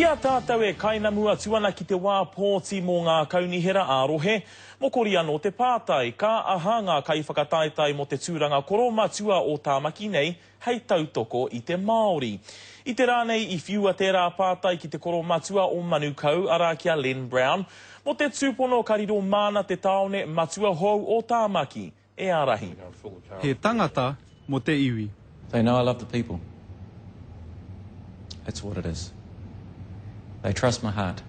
I a tātou e kainamu atu ana ki te wā pōti mō ngā kaunihera ā-rohe, mokori anō te pātai, ka aha ngā kaiwhakataetae mō te tūranga koromatua o Tāmaki nei hei tautoko i te Māori? I te rā nei i whiua tērā pātai ki te koromatua o Manukau, arā ki a Len Brown, mō te tūpono ka riro māna te tāone matua hou o Tāmaki e ārahi. He tangata mo te iwi. They know I love the people. That's what it is. They trust my heart.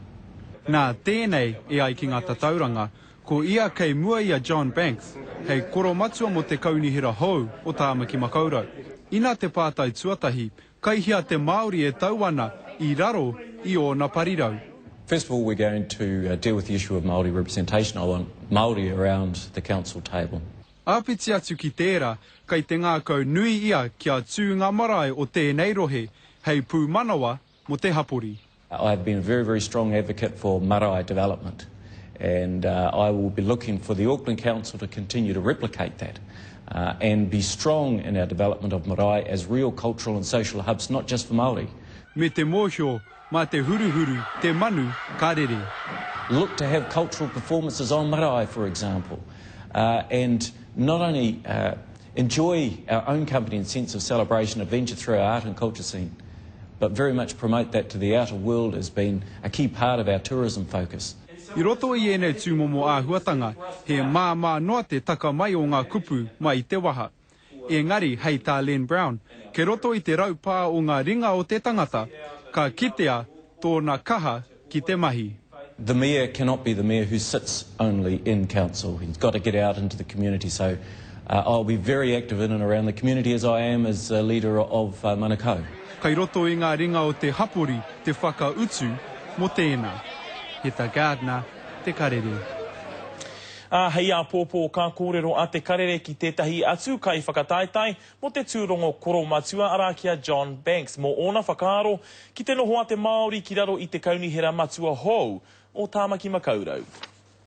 Nā tēnei, e ai ki ngā tatauranga, ko ia kei mua i a John Banks hei koromatua mō te kaunihera hou o Tāmaki Makaurau. Ina te pātai tuatahi, Kai hea te Māori e tau ana i raro i ōna parirau? First of all we're going to deal with the issue of Māori representation, I want Māori around the council table. Āpiti atu ki tērā, kai te ngākau nui ia kia tū ngā marae o tēnei rohe hei pūmanawa mō te hapori. I have been a very, very strong advocate for marae development and I will be looking for the Auckland Council to continue to replicate that and be strong in our development of marae as real cultural and social hubs, not just for Māori. Me te mōhio, mā te huruhuru te manu ka rere. Look to have cultural performances on marae, for example, and not only enjoy our own company and sense of celebration, adventure through our art and culture scene, but very much promote that to the outer world as being a key part of our tourism focus. I roto i ēnei tūmomo āhuatanga, he māmā noa te taka mai o ngā kupu mai i te waha. Engari, hei tā Len Brown, kei roto i te raupā o ngā ringa o te tangata, ka kitea tōna kaha ki te mahi. The mayor cannot be the mayor who sits only in council, he's got to get out into the community, so I'll be very active in and around the community as I am as leader of Manukau. Kei roto i ngā ringa o te hapori te whakautu mō tēnā. Heta Gardner, Te Karere. Ā, hei āpōpō ka kōrero a Te Karere ki tētahi atu kaiwhakataetae mō te tūrongo koromatua, arā ki a John Banks, mō ōna whakaaro ki te noho a te Māori ki raro i te kaunihera matua hou o Tāmaki Makaurau.